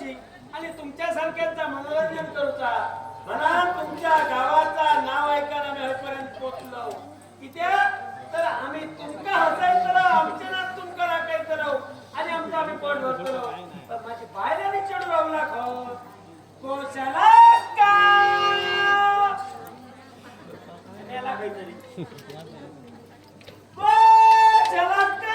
करूची आणि तुमच्यासारख्यांचा मनोरंजन करूचा म्हणा. तुमच्या गावाचा नाव ऐकायला आम्ही हयपर्यंत पोचलो. किती तर आम्ही तुमका हसायचं राव, आमचे नाव तुमका राखायचं राव आणि आमचं आम्ही पोट भरतो. पण माझी बायल आणि चेडू राहू खो कोशाला का याला काहीतरी कोशाला का.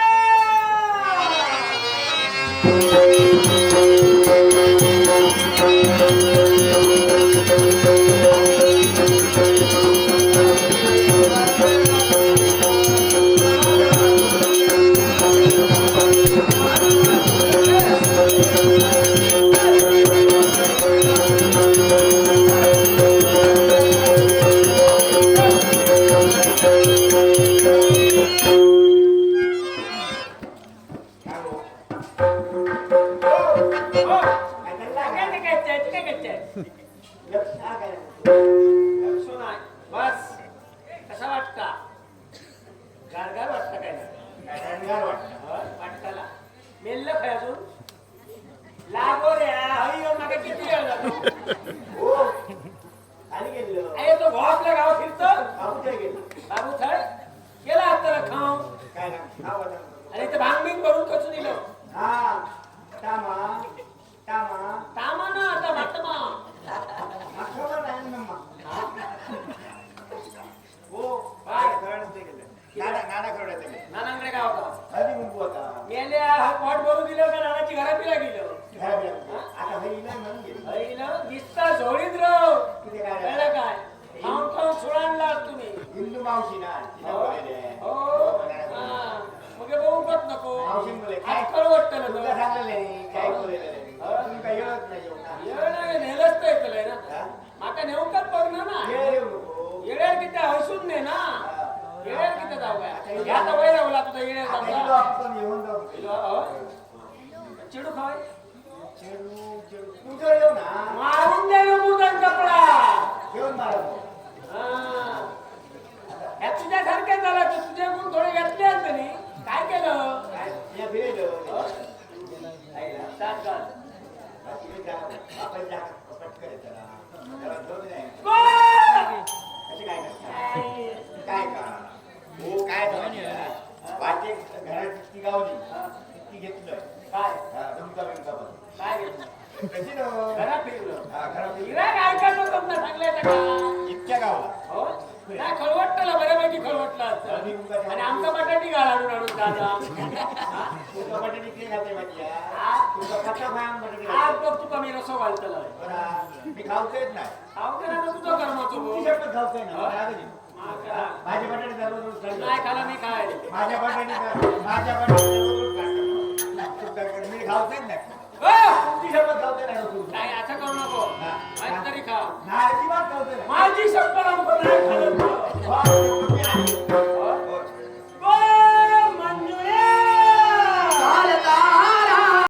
हो. काय ते काय ते काय काय ते? लक्ष काय? लक्ष नाही. बस कसा वाटता? गारगार वाटतं काय? गार वाटतं. वाटताला मेल्ल खय अजून लागो रे. हय माका किती वेळ जातो? हो, खाली गेलेलो. अरे तो भाऊ आपल्या गावात फिरतो. बाबू तिथे गेलो. बाबू थळ गेला आता खाऊ. काय ना खाऊ आता. आणि ते भांगबिंग करून कचून दिलं. हा, तामा तामा. तामा ना आता भातमा. खबर नाही ना मग. हो. काय? खरडते गेले, नाना नाना खरडते गेले. नानांकडे काय होता? हळदी कुंकू होता. मेल्या, हा पोट भरून दिलं का नानाची घरा पिला गेलं? घरा बिरा. आता हे इला म्हणून गेले. हईला दिसता झोळीत राव. किती काय? कळलं काय? खाऊन खाऊन सुळाणला तुम्ही. हिंदू मावशी ना तिला बोलायले. हो हा. मग हे बघूकच नको. मावशीन बोलले, काय? आज खरं तुला वाटतं. सांगलेलं नाही काय बोलायला नाही. तुम्ही काय येत नाही येऊ ना. येळ नाही, नेलंच तर येतलंय ना. हा? माका नेऊकच बघ ना ना. येळ येऊ नको. येळ्यार किती हसून नाही ना. येळ्यार किती जाऊ काय ह्या तर वय रावला तुझा येळ्यार आता इलो जाऊ. आपण येऊन जाऊ. चिडू खाय. चेडू चेडू तुमच्यावर येऊ ना. मारून द्या मुदान कपडा. घेऊन मारा. हा. ह्या तुझ्यासारख्या झाला तू. तुझ्या गुण थोडे घेतले असते नी. काय केलं? काय या फिरायचं. सात घाल. आपण पटकन येतं ना. त्याला जाऊ दे नाही. गोल! असे काय करता? काय का हो काय झालं? वाटे घरात इतकी गावली इतकी घेतलं. काय? हा, जमका बिमका पण. काय घेतलं? कशी ना? घरात फिरलं. हा, घरात फिरलं. गिऱ्हाईक ऐकायचं होतं ना, सांगल्याचं का? इतक्या गावला. हो? नाही, खळवटलं बऱ्यापैकी खळवटलं असतं. आणि आमचा बटाटी घाल आणून आणून दादा. तुमका बटाटे किती खाते माहिती आहे? हा? तुमका पत्ता खाया बटाटे आज खाते. बघ तुका मी रसो घालतलो. बरं, मी खावतोयच नाही. खाऊ दे ना तुझं कर्माचं तुमची भोग. शपथ खावतोय ना, मला राग येईल. माका. माझे बटाटे दररोज रोज खायचे. नाही खाला मी खाय. माझ्या बटाटे माझ्या बटाटे दररोज रोज खायचे. तुमच्याकडे मी खावतोयच नाही. हो! तुमची शपथ खावतोय नाही रोज. नाही, असं करू नको. हा. आज तरी खा. नाही, अजिबात खावतोय नाही. माझी शपथ आमचं नाही.